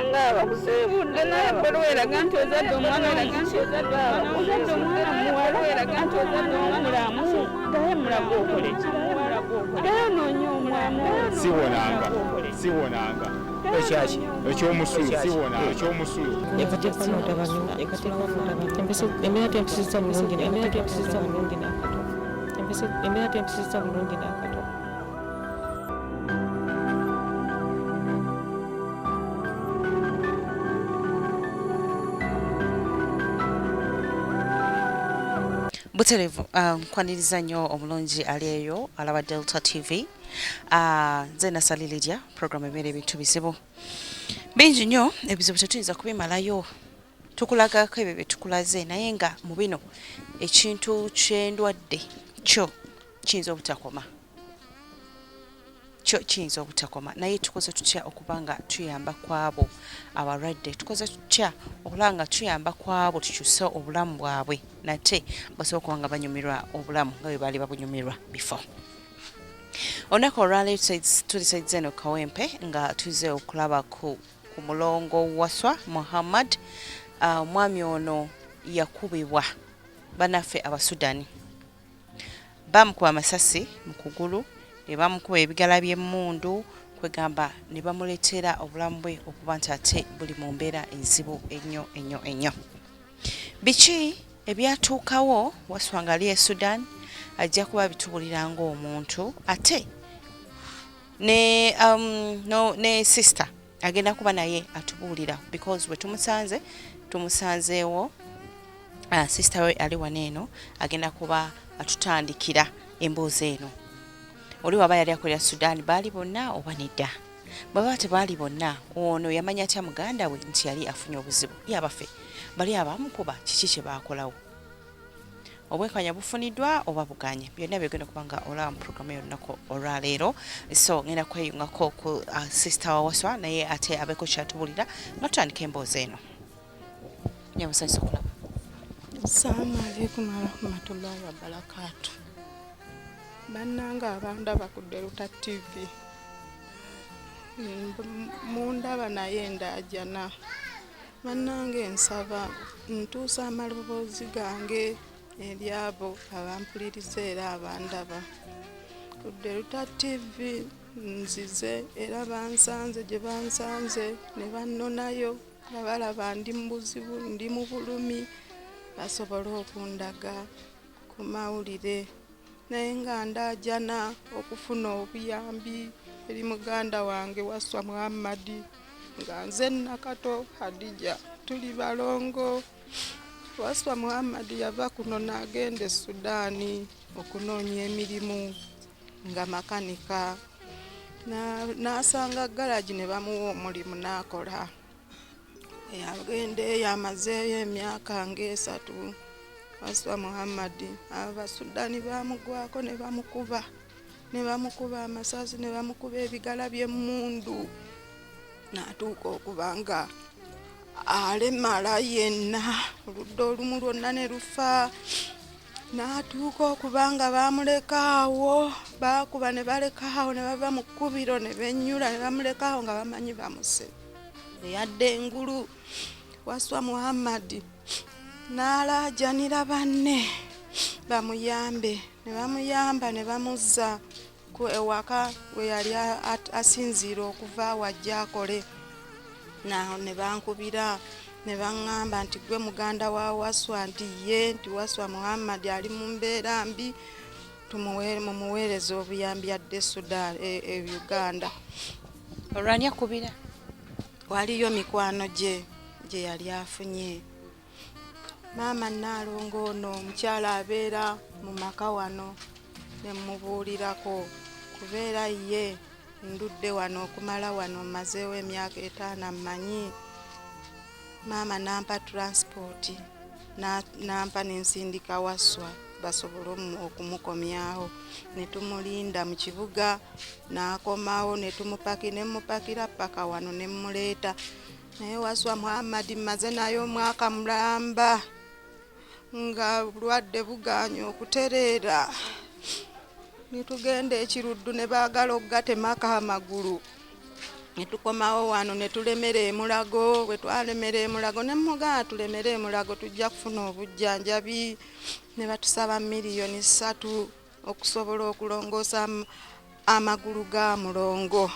Nga bakusiibudde, naye ebbaluwa eraga nti ozadde omwana omuki, ozadde omwana muwala, eraga nti ozadde omwana mulamu. Ddayo mulago okole ki? Ddayo onoonye omwana. Siwonanga, siwonanga. Ekyaki? Ekyomusulo, siwonanga ekyomusulo. Embeera tempisizza bulungi, embeera tempisizza bulungi n'akato, embeera tempisizza bulungi n'akato. Buterevu nkwaniriza nnyo omulungi ali eyo alaba Delta TV. Nze Nasali Lydia. Program ebeera ebintu bizibu bingi nnyo, ebizibu tetuyinza kubimalayo, tukulagako ebyo bye tukulaze, naye nga mu bino ekintu ky'endwadde kyo kiyinza obutakoma, kyo kiyinza obutakoma. Naye tukoze tutya okuba nga tuyamba ku abo abalwadde? Tukoze tutya okulaba nga tuyamba ku abo, tukyuse obulamu bwabwe nate basobola okuba nga banyumirwa obulamu nga bwe baali babunyumirwa before? Olunaku olwaleero tuli saizi eno Kawempe, nga tuze okulaba ku mulongo Waswa Muhammad. Omwami ono yakubibwa bannaffe Abasudani, bamukuba amasasi mu kugulu ne bamukuba ebigala by'emmundu, kwegamba ne bamuleetera obulamu bwe okuba nti ate buli mu mbeera enzibu ennyo ennyo ennyo. Biki ebyatuukawo Waswa nga ali e Sudan? Ajja kuba bitubulira ng'omuntu, ate ne, no, ne sister agenda kuba naye atubuulira, because bwe tumusanze, tumusanzeewo sister we ali wano eno, agenda kuba atutandikira emboozi eno. Oli waba yali akolera Sudan, baali bonna oba nedda? Bwaba tebaali bonna, ono yamanya atya muganda we nti yali afunye obuzibu? Yabaffe bali abamukuba kiki kye baakolawo? Obwenkanya bufuniddwa oba buganye? Byonna byogenda okuba nga olaba mu programu y'olunaku olwaleero. So ngenda kweyungako ku sister wa Waswa, naye ate abeeko kyatubulira nga tutandika emboozi eno. Nyamusanyusa okulaba. Assalamu alaikum warahmatullahi wabarakatu. Bannanga abandaba ku Delta TV, mundaba naye ndaajana. Bannange, nsaba ntuusa amaloboozi gange eri abo abampuliriza era abandaba ku Delta TV. Nzize era bansanze gye bansanze ne bannonayo nga balaba ndi mu buzibu, ndi mu bulumi, basobole okundaga ku mawulire, naye nga ndaajana okufuna obuyambi eri muganda wange Waswa Muhammadi, nga nze Nakato Hadija, tuli balongo. Waswa Muhammadi yava kuno n'agenda e Sudaani okunoonya emirimu nga makanika, n'asanga garagi ne bamuwa omulimu n'akola. Yagenda eyo, amazeeyo emyaka ng'esatu. Waswa Muhammadi Abasudani bamugwako ne bamukuba, ne bamukuba amasasi, ne bamukuba ebigala by'emmundu, n'atuuka okuba nga alemala yenna, oludda olumu lwonna ne lufa, n'atuuka okuba nga bamuleka awo. Baakuba ne baleka awo, ne bava mu kkubiro ne bennyula ne bamuleka awo nga bamanyi bamuse. Eyadde engulu, Waswa Muhammadi n'alaajanira banne bamuyambe, ne bamuyamba ne bamuzza ku ewaka we yali asinziira okuva wajja akole. Ne bankubira ne baŋŋamba nti, "Gwe muganda wa Waswa?" Nti, "Ye," nti, "Waswa Muhammadi ali mu mbeera mbi, mumuweereze obuyambi adde Sudan, e Uganda." Olwani akubira? Waliyo mikwano gye gye yali afunye. Maama Naalongo ono omukyala abeera mu maka wano, ne mubuulirako kubeera ye ndudde wano okumala wano mmazeewo emyaka 50 mmanyi. Maama nampa transport, nampa nensindika Waswa basobole okumukomyawo, ne tumulinda mu kibuga n'akomawo, ne tumupaki, ne mupakira paka wano ne mmuleeta. Naye Waswa Muhammadi mmaze naye omwaka mulamba nga bulwadde bugaanye okutereera. Nitugenda ekiruddu ne baagala okugatemako amagulu. Ne tukomawo wano ne tulemera emulago. Bwe twalemera emulago ne mugamba tulemere emulago tujja kufuna obujjanjabi, ne batusaba 3 million okusobola okulongoosa amagulu ga Mulongo.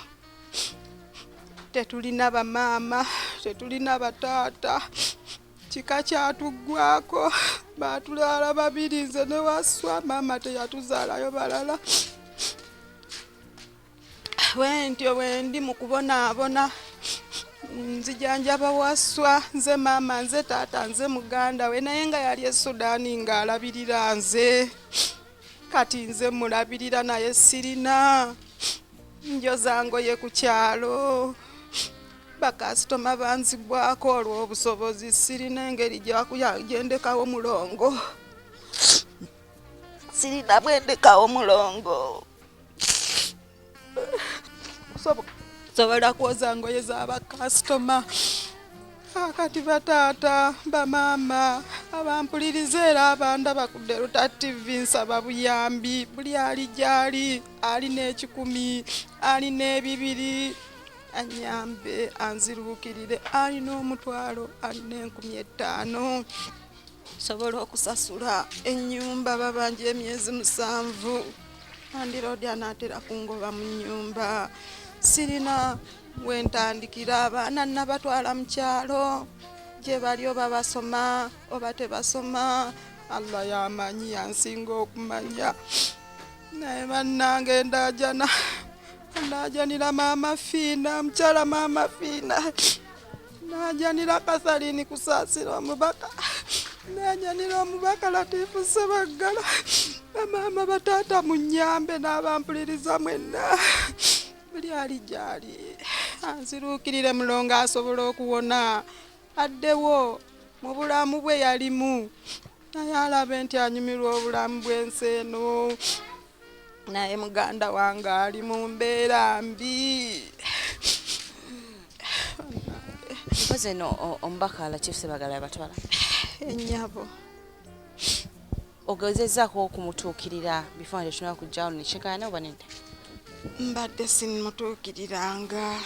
Tetulina bamaama, tetulina bataata, kika kyatuggwako. Batulaala babiri, nze ne Waswa. Maama teyatuzaalayo balala. Bwentyo bwendi mu kubonaabona, nzijanjaba Waswa. Nze maama, nze taata, nze muganda we, naye nga yali e Sudaani ng'alabirira nze. Kati nze mulabirira, naye sirina. Njoza ngoye ku kyalo, bakasitoma banzigwako olw'obusobozi. Sirina engeri gyendekawo Mulongo, sirina bwendekawo Mulongo. Sobola kwoza ngoye z'abakasitoma. Kati bataata, bamaama abampuliriza era abandaba ku Delta TV, nsaba buyambi. Buli ali gyali, alina 100, alina 2, anyambe anziruukirire. Alina 10,000, alina 5,000, sobola okusasula ennyumba. Babanja emyezi 7, landlord anaatera kungoba mu nnyumba. Sirina wentandikira. Abaana nabatwala mu kyalo, gye bali oba basoma oba tebasoma, Allah yamanyi, yansinga okumanya. Naye bannange, ndajana, ndajanira Maama Fiina, mukyala Maama Fiina, najanira Kathalini Kusaasira omubaka, najanira omubaka Latifu Sebaggala. Bamaama, bataata, munyambe n'abampuliriza mwenna. Buli ali gyali anziruukirire Mulongo asobola okuwona, addewo mu bulamu bwe yalimu, naye alabe nti anyumirwa obulamu bw'ensi eno. Naye muganda wange ali mu mbeera mbi. Mpozi eno omubaka Latif Sebagala yabatwala? Ennyabo. Ogezezzaako okumutuukirira before nga tetunaba kujjawo nekyekaana oba nedda? Mbadde simutuukiriranga,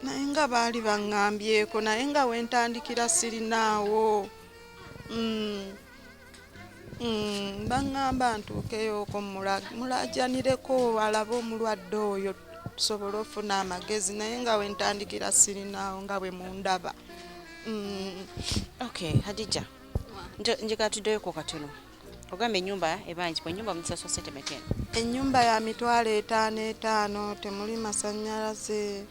naye nga baali baŋŋambyeko, naye nga wentandikira sirinaawo. Baŋŋamba ntuukeyooko mulajanireko alabe omulwadde oyo tusobole ofuna amagezi, naye nga wentandikira sirinaawo nga bwe mundaba. Okay, Hadija, njagala tuddeyoko katono. Ogamba ennyumba ebanjibwa, ennyumba mugisasula sente meka eno? Ennyumba ya 550,000, temuli masanyalaze.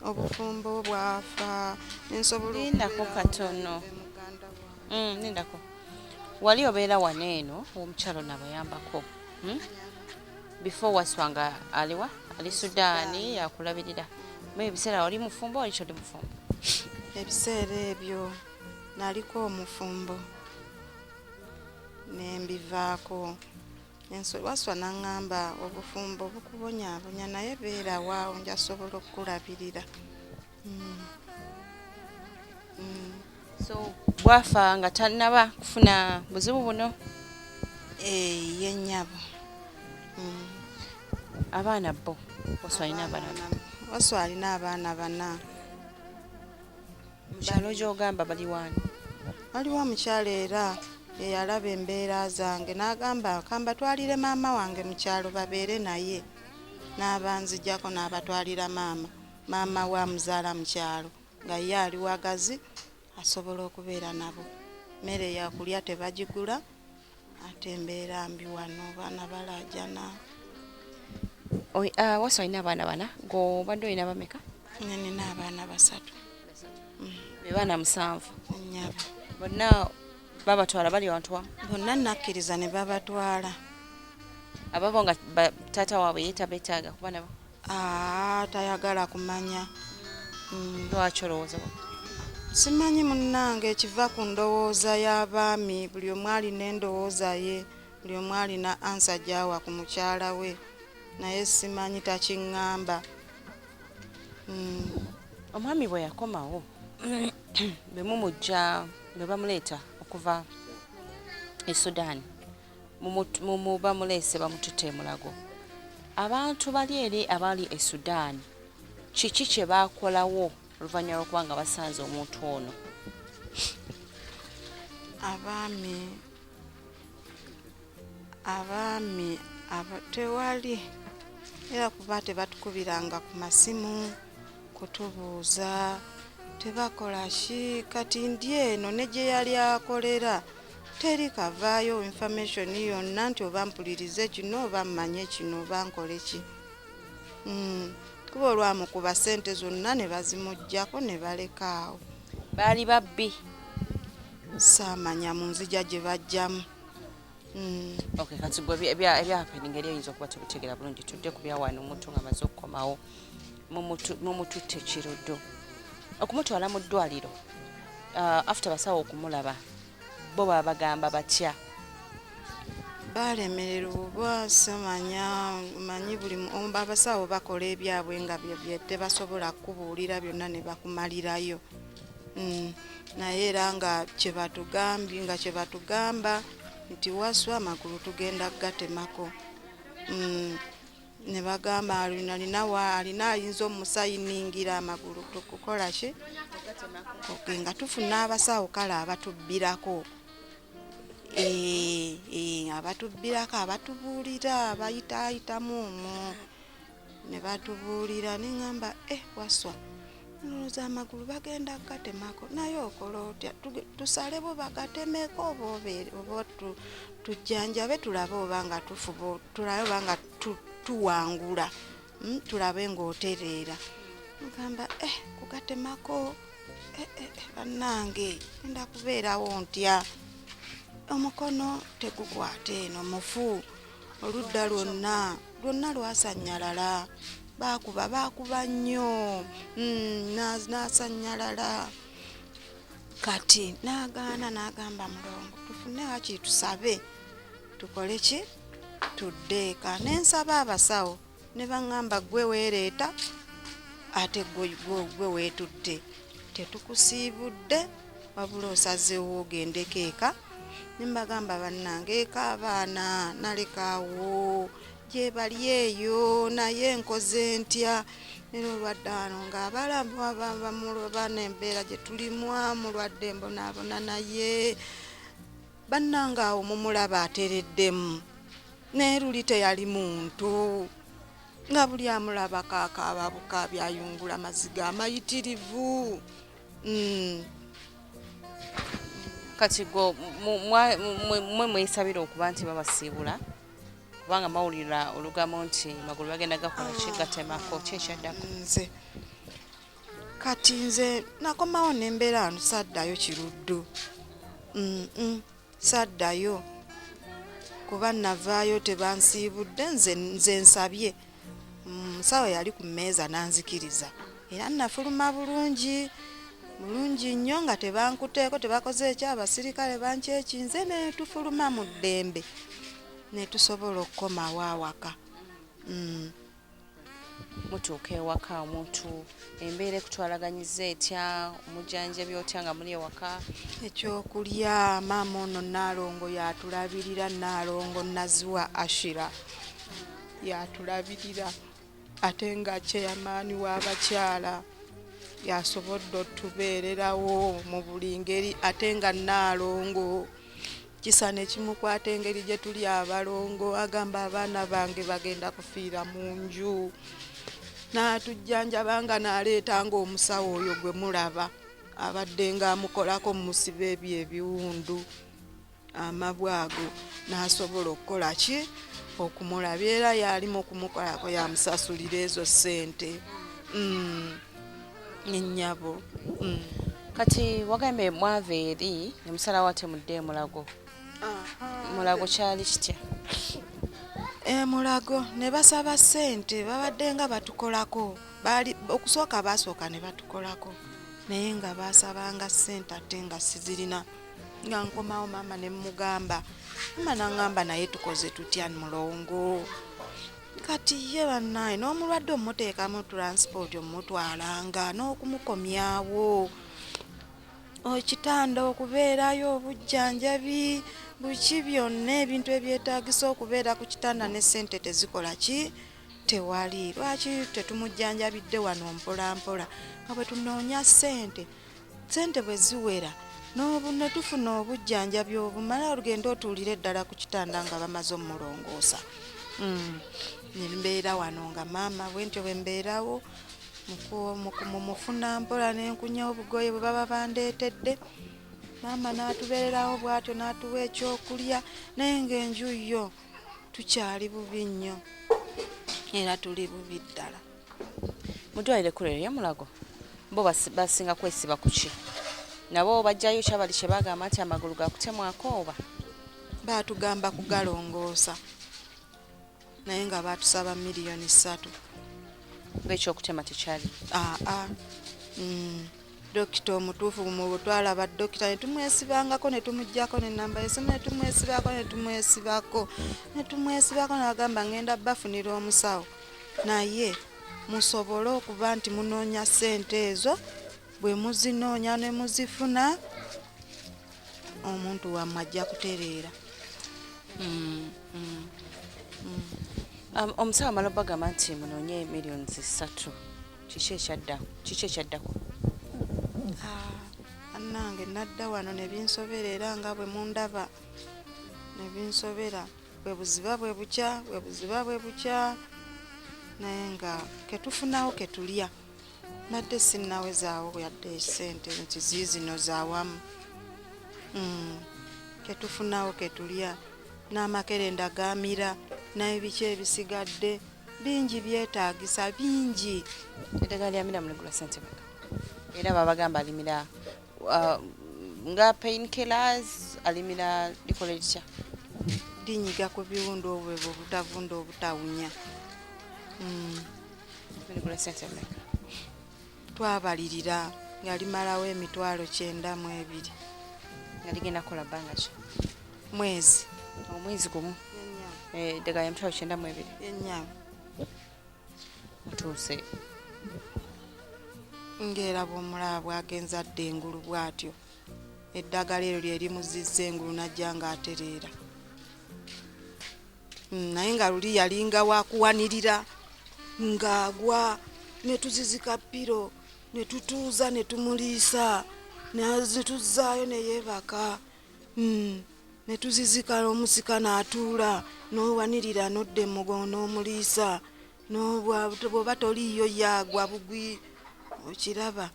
Obufumbo bwafa, nensobola Lindako okubeerawo katono. nga nze muganda wange. Lindako. Wali obeera wano eno omukyalo nabayambako, Before Waswa nga aliwa? Ali Sudaani, yakulabirira. Mu ebiseera wali mufumbo, wali kyoli mufumbo? Ebiseera ebyo naliko omufumbo nembivaako. Waswa naŋŋamba obufumbo bukubonyaabonya, naye beerawaawo, njasobola okukulabirira. So bwafa nga tannaba kufuna buzibu buno? Eh, ye nnyabo. Abaana bo, Waswa alina abaana bameka? Waswa alina abaana bana. Mukyalo gy'ogamba bali waani? Waliwo omukyala era eyalaba embeera zange n'agamba kambatwalire maama wange mu kyalo babeere naye, n'abanzijjako n'abatwalira maama. Maama we amuzaala mu kyalo, nga ye ali wagazi asobola okubeera nabo. Mmere yakulya tebagigula, ate embeera mbi wano, baana balaajana. Waswa alina abaana bana, gweobadde olina bameka? Nze nina abaana basatu. Be baana 7? Nnyabo. Bonna babatwala, bali wantu wamu? Bonna nakkiriza ne babatwala. Ababo nga taata waabwe ye tabeetaaga kuba nabo? Aa, tayagala kumanya. Lwaki olowooza bw'otyo? Simanyi munnange, ekiva ku ndowooza y'abaami. Buli omu alina endowooza ye, buli omu alina answer gy'awa ku mukyala we, naye simanyi, takiŋŋamba. Omwami bwe yakomawo, bwe mumujja, bwe bamuleeta okuva e Sudan, bamuleese bamututte e Mulago, abantu bali eri abaali e Sudan Kiki kye baakolawo oluvannyuma lw'okuba nga basanze omuntu ono? Abaami abaami tewali era kuba tebatukubiranga ku masimu kutubuuza, tebakola ki. Kati ndi eno ne gye yali akolera teri kavaayo information yonna nti oba mpulirize kino oba mmanye kino oba nkole ki. Kuba olwamukuba ssente zonna ne bazimuggyako ne baleka awo. Baali babbi? Saamanya mu nzija gye bajjamu. Okay, kati gwe ebyahappeninga eri oyinza okuba tebitegeera bulungi. Tudde ku byawano, omuntu nga amaze okukomawo mumututte Kiruddu okumutwala mu ddwaliro, after basawo okumulaba, bo baba bagamba batya? Balemererwa oba samanya manyi buli abasawo bakola ebyabwe nga tebasobola kukubuulira byonna ne bakumalirayo. Naye era nga kyebatugambye, nga kyebatugamba nti Waswa amagulu tugenda kugatemako. Ne bagamba alina ayinza omusayiningira amagulu tukukola ki? Okay, nga tufuna abasawo kale abatubbirako. Abatubbirako, abatubuulira, abayitaayitamu omwo ne batubuulira. Ne ŋŋamba, Waswa ndowooza amagulu bagenda kugatemako, naye okola otya? Tusalebo bagatemeko oba oba tujjanjabe tulabe oba nga tufuba, tulabe oba nga tuwangula, tulabe ng'otereera. Ngamba, kugatemako, bannange ngenda kubeerawo ntya? Omukono tegukwata eno mufu, oludda lwonna lwonna lwasannyalala, baakuba baakuba nnyo, n'asannyalala. Kati n'agaana n'agamba mulongo tufune wakiri tusabe tukole ki, tudde eka. Ne nsaba abasawo ne baŋŋamba gwe weereeta ate gwe weetutte, tetukusiibudde wabula osazeewo ogendeko eka. Ne mbagamba bannange eka abaana nalekaawo gye bali eyo, naye nkoze ntya? Era olwadde wano ng'abalamu baana embeera gye tulimu, mulwadde mbonaabona, naye bannange awo mumulaba atereddemu, naye luli teyali muntu, nga buli amulaba kaakaaba bukaabi, ayungula maziga amayitirivu. Kati gwe mwe mwesabira okuba nti babasiibula, kubanga mawulira olugambo nti magulu bagenda gakola ki, gatemako, ki ekyaddako? Nze kati nze nakomawo nembeera wano, saddayo Kiruddu, saddayo kuba navaayo tebansiibudde. Nze nsabye musawo yali ku mmeeza n'anzikiriza, era nafuluma bulungi bulungi nnyo nga tebankuteeko, tebakoze ekyo, abasirikale bankyekinze ne tufuluma mu ddembe ne tusobola okukomawo awaka. Mutuuka ewaka, omuntu embeera ekutwalaganyiza etya? Omujjanjabi otya nga muli ewaka? Ekyokulya maama ono Naalongo yatulabirira, Naalongo Naziwa Ashira yatulabirira, ate nga chairman w'abakyala yasobodde otubeererawo mu buli ngeri, ate nga Naalongo kisa ne kimukwata engeri gye tuli abalongo, agamba abaana bange bagenda kufiira mu nju, n'atujjanjaba nga n'aleeta ng'omusawo oyo gwe mulaba abadde ng'amukolako mumusiba ebyo ebiwundu amabwa ago, n'asobola okukola ki, okumulabya, era yalimu okumukolako, yamusasulira ezo ssente. Ennyabo. Kati wagambye mwava eri ne musalawo ate mudde Mulago. Mulago kyali kitya? Mulago ne basaba ssente, babadde nga batukolako, baali okusooka baasooka ne batukolako, naye nga baasabanga ssente ate nga sizirina. Nga nkomawo maama ne mmugamba, maama n'aŋŋamba naye tukoze tutya mulongo? Kati ye bannaye n'omulwadde omuteekamu transport omutwalanga n'okumukomyawo, ekitanda okubeerayo, obujjanjabi buki, byonna ebintu ebyetaagisa okubeera ku kitanda ne ssente tezikola ki, Tewali. Lwaki tetumujjanjabidde wano mpola mpola nga bwe tunoonya ssente? Ssente bwe ziwera ne tufuna obujjanjabi obumala, olugendo otuulire ddala ku kitanda nga bamaze omulongoosa. Ne mbeera wano nga maama bwe ntyo bwe mbeerawo mufuna mpola, nenkunya obugoye bwe baba bandeetedde. Maama n'atubeererawo bw'atyo n'atuwa ekyokulya, naye ng'enju yo tukyali bubi nnyo, era tuli bubi ddala. Mu ddwaliro ekkulu eryo Mulago bo basinga kwesiba ku ki? Nabo bajjayo kyabali kye bagamba nti amagulu gakutemwako oba? Baatugamba kugalongoosa, naye nga baatusaba 3 million. Ng'ekyokutema tekyali? Aa, dokita omutuufu mu twalaba dokita ne tumwesibangako ne tumugjako nenamba yesimu ne tumwesibako ne tumwesibako ne tumwesibako, nagamba ngenda bafunira omusawo, naye musobole okuba nti munoonya ssente ezo. Bwe muzinoonya ne muzifuna, omuntu wammwe ajja kutereera. Omusawo amala bagamba nti munoonye 3 million, kiki ekyadda? Kiki ekyaddako? Annange, nadda wano ne binsobera, era nga bwe mundaba ne binsobera. Bwe buziba bwe bukya, bwe buziba bwe bukya, naye nga ketufunawo ketulya. Nadde sinnawezaawo yadde sente nti ziizino zawamu. Ketufunawo ketulya, n'amakerenda gamira, n'ebiki ebisigadde bingi, byetaagisa bingi. Eddagala lyamira muligula sente meka? Era babagamba alimira nga pain killers, alimira likola litya? Linyiga ku biwundu obwo obutavunda, obutawunya. Muligula sente meka? Twabalirira nga limalawo 92,000. Nga ligenda kukola bbanga ki? Mwezi. Omwezi gumu? Eddagala ya 92,000? Ennyama. Otuuse. Ng'era bw'omulaba bwagenza adda engulu bw'atyo, eddagala eryo lye limuzizza engulu, najja ng'atereera. Naye nga luli yalinga wakuwanirira ng'agwa, ne tuzizika pillow, ne tutuuza, ne tumuliisa, ne tuzzaayo ne yeebaka. Ne tuzizika omusika n'atuula, n'owanirira n'odda emugongo n'omuliisa. Bw'oba toliiyo yaagwa bugwi, okiraba.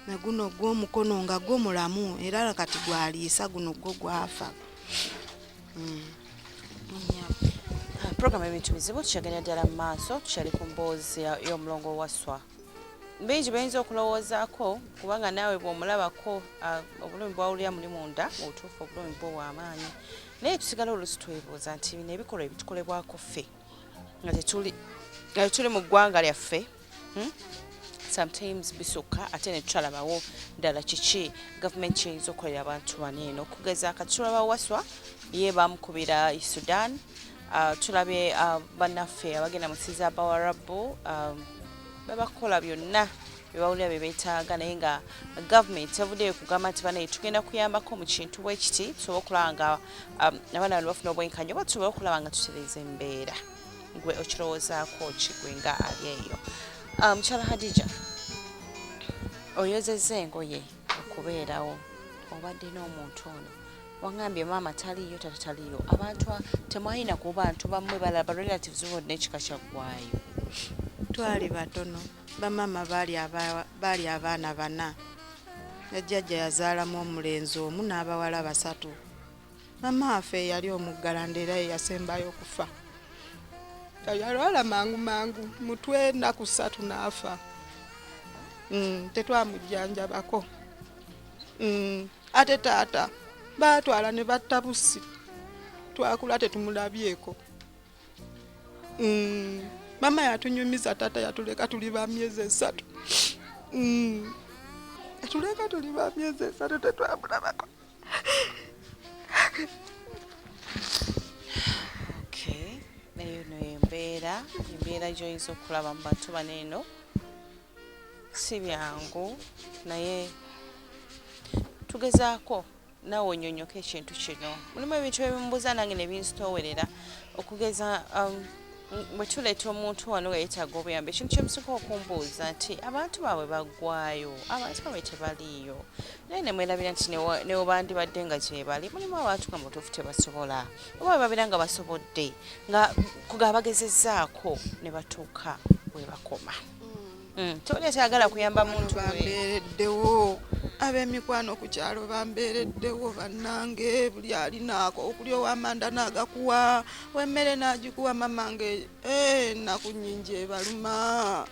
Ne guno gw'omukono nga gwo mulamu, era kati gwaliisa, guno gwo gwafa. Program Ebintu Bizibu tukyagenda ddala mu maaso, tukyali ku mboozi y'omulongo Wasswa. Bingi bayinza okulowoozaako, kubanga naawe bw'omulabako, obulumi bwawulira muli munda, mu butuufu obulumi bwo bw'amaanyi, naye tusigala oluusi twebuuza nti bino ebikolwa ebitukolebwako ffe nga tetuli mu ggwanga lyaffe, Sometimes bisukka, ate ne tutalabawo ddala kiki gavumenti kyeyinza okukolera abantu bano eno. Okugeza kati tulaba Waswa ye bamukubira Sudan, tulabye bannaffe abagenda mu nsi z'Abawarabu, babakola byonna byebawulira bye beetaaga, naye nga gavumenti evuddeyo kugamba nti banaye tugenda kuyambako mu kintu bwe kiti, tusobole okulaba nga abaana bano bafuna obwenkanya, oba tusobole okulaba nga tutereeza embeera. Gwe okirowoozaako ki, gwe nga ali eyo? Mukyala Hadija, oyozezza engoye okubeerawo, obadde n'omuntu ono, waŋŋambye maama taliiyo, tata taliiyo, abantu temwalina ku bantu bammwe balala, ba relatives bonna, ekika kyaggwayo? Twali batono. Bamaama baali abaana bana. Jjajja yazaalamu omulenzi omu n'abawala basatu. Maama waffe yali omuggalanda, era ye yasembayo okufa. Yalwala mangu mangu mutwe, 3 ennaku n'afa. Tetwamujjanjabako. Ate taata baatwala ne batta busi, twakula tetumulabyeko. Mama yatunyumiza taata yatuleka tuli ba myezi 3. Yatuleka tuli ba myezi 3, tetwamulabako. Okay, eyo no embeera gy'oyinza okulaba mu bantu bano eno si byangu, naye tugezaako naawe onyonyoka ekintu kino. Mulimu ebintu ebimbuuza nange ne binzitoowerera, okugeza Bwe tuleeta omuntu wano nga yeetaaga obuyambi, ekintu kyemusinga okumbuuza nti abantu baabwe baggwayo, abantu baabwe tebaliiyo, naye ne mwerabira nti ne webandibadde nga gyebali mulimu abantu nga mutuufu tebasobola, oba bwe babeera nga basobodde nga kuga bagezezzaako ne batuuka we bakoma. Tewali atayagala kuyamba muntu we. Bambeereddewo ab'emikwano ku kyalo, bambeereddewo bannange, buli alinaako okulya ow'amanda n'agakuwa, ow'emmere n'agikuwa. Mamange ennaku nnyingi ebaluma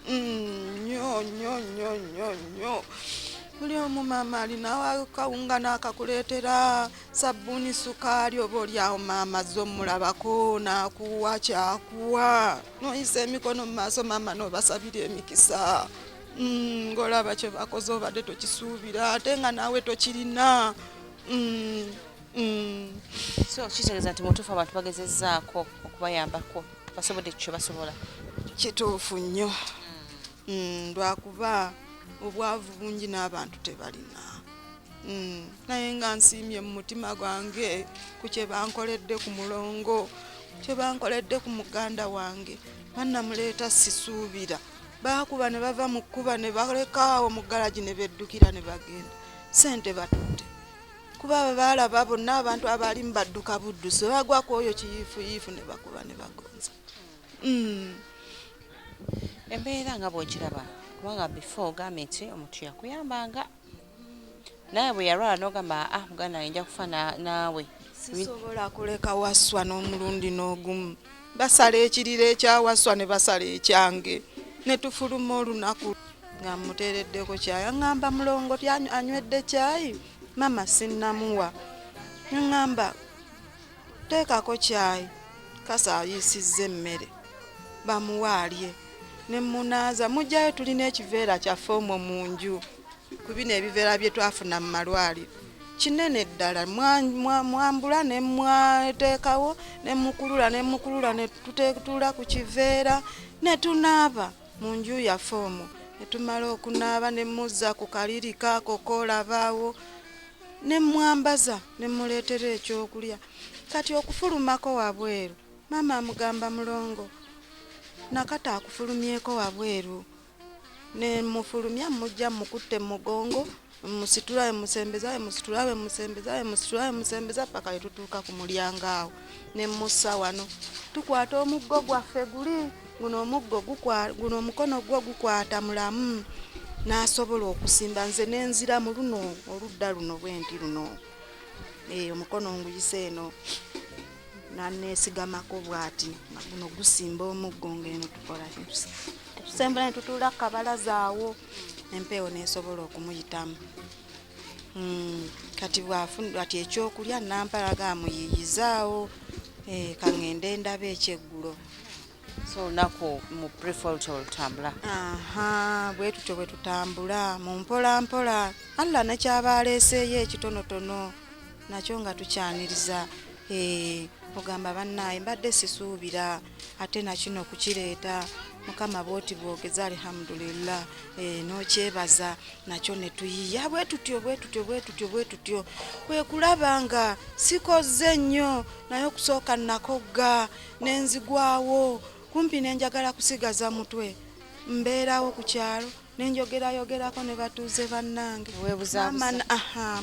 nnyo nnyo nnyo nnyo nnyo. Buli omu maama alina akawunga n'akakuleetera, sabbuuni, sukaali, oba oli awo maama zo mulabako n'akuwa kyakuwa, n'oyisa emikono mu maaso maama n'obasabira emikisa, ng'olaba kye bakoze obadde tokisuubira ate nga naawe tokirina. So kitegeeza nti mutuufu abantu bagezezzaako okubayambako, basobodde kye basobola. Kituufu nnyo, lwakuba obwavu bungi n'abantu tebalina. Naye nga nsiimye mu mutima gwange ku kye bankoledde ku mulongo, kye bankoledde ku muganda wange. Bannamuleeta sisuubira, baakuba ne bava mu kkuba ne balekaawo mu galagi ne beddukira ne bagenda. Sente batutte kuba abo baalaba bonna abantu abaalimu badduka buddusi, bagwa ku oyo kiyiifuyiifu ne bakuba ne bagonza. Embeera nga bw'ogiraba, kubanga before ogambye nti omuntu yakuyambanga, naye bwe yalwala n'ogamba, ah, muganda wange nja kufa naawe. Sisobola kuleka Wasswa n'omulundi n'ogumu. Basala ekiriro ekyawaswa ne basala ekyange ne tufuluma olunaku nga muteereddeko kyayi. Aŋŋamba, mulongo anywedde kyayi? Mama sinnamuwa. Ŋŋamba teekako kyayi, kasa ayiisizza emmere bamuwa alye, ne munaaza mugjayo. Tulina ekiveera kyaffe omwo mu nju ku bino ebiveera bye twafuna mu malwaliro, kinene ddala. Mwambula ne mwateekawo ne mukulula ne mukulula ne tuteetula ku kiveera ne tunaaba mu nju yaffe omwo. Ne tumala okunaaba ne muzza ku kaliri kaako koolabaawo ne mwambaza ne muleetera ekyokulya. Kati okufulumako wabweru, maama amugamba, mulongo nakata akufulumyeko wabweru. Ne mufulumya, mujja mukutte mugongo, musitula, musembeza, musitula, musembeza, musitula, musembeza paka we tutuuka ku mulyango awo ne mussa wano. Tukwata omuggo gwaffe guli guno, omuggo guno, omukono gwo gukwata mulamu n'asobola okusimba, nze nenzira mu luno oludda luno bwe nti luno, omukono nguyise eno naneesigamako bw'ati nga guno gusimba omuggo, ng'eno tukola tusembula ne tutuula ku kabalaza awo, empeewo n'esobola okumuyitamu. Kati bw'ati ekyokulya nampalaga amuyiyizaawo, kaŋŋende ndaba ekyeggulo. So olunaku mu brief olutyo olutambula? Aha, bwe tutyo bwe tutambula mu mpola mpola. Allah nekyaba aleeseeyo ekitonotono nakyo nga tukyaniriza. Ogamba bannaaye mbadde sisuubira ate nakino kukireeta, Mukama bwoti bwogeza, alhamdulillah, n'okyebaza nakyo ne tuyiya bwe tutyo bwe tutyo bwe tutyo bwe tutyo. Kwe kulaba nga sikoze nnyo, naye okusooka nakogga nenzigwawo kumpi nenjagala kusigaza mutwe. Mbeerawo ku kyalo nenjogerayogerako ne batuuze bannange. Weebuzaabuza.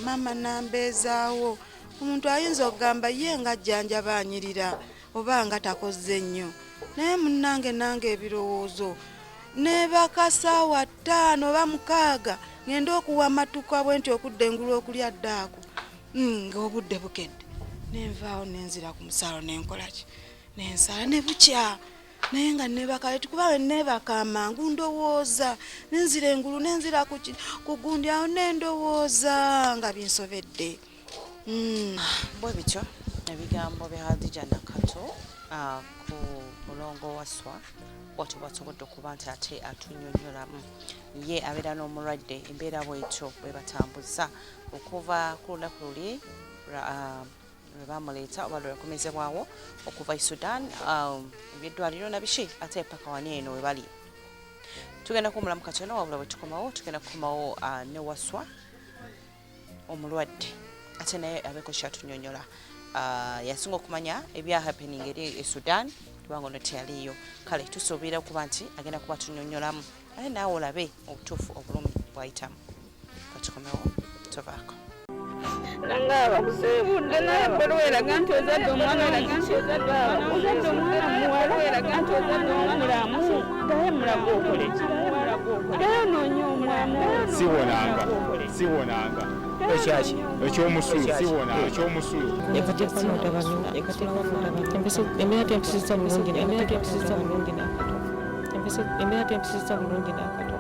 Maama nambeezaawo. Omuntu ayinza okugamba ye nga ajjanjaba anyirira oba nga takoze nnyo, naye munnange nange ebirowoozo neebaka ssaawa 5 oba 6, ngende okuwamatuka bwe nti okudda engulu okulya ddaako, ng'obudde bukedde, nenvaawo nenzira ku musaalo nenkolaki nensala ne bukya, naye nga neebaka late kuba we neebaka amangu ndowooza nenzira engulu nenzira ku gundi awo nendowooza nga binsobedde. Bwe bityo ebigambo bya Hadija Nakato ku mulongo Wasswa, bwatyo bwasobodde okuba nti ate atunyonnyolamu. Ye abeera n'omulwadde, embeera bwetyo bwe batambuza okuva ku lunaku luli lwe bamuleeta oba lwe yakomezebwawo okuva e Sudan, ebyeddwaliro na biki, ate paka wani eno we bali. Tugenda kuwumulamu katono, wabula bwe tukomawo tugenda kukomawo ne Wasswa omulwadde, ate naye abeeko kyatunyonyola. Yasinga okumanya ebya happening eri e Sudan. Kubanga ono teyaliiyo. Kale tusuubira okuba nti agenda kuba tunyonyolamu, ate naawe olabe obutuufu obulumi bwayitamu. Katukomewo, tovaako. Nanga bakusiibudde, naye ebbaluwa eraga nti ozadde omwana, ozadde omwana muwala, ate omwana omulamu. Ddayo mulago okole ki? Ddayo onoonye omwana. Siwonanga, siwonanga. Ekyaki? Ekyomusulo, siwona ekyomusulo. Embeera tempisizza bulungi, embeera tempisizza bulungi n'akatono, embeera tempisizza bulungi n'akatono.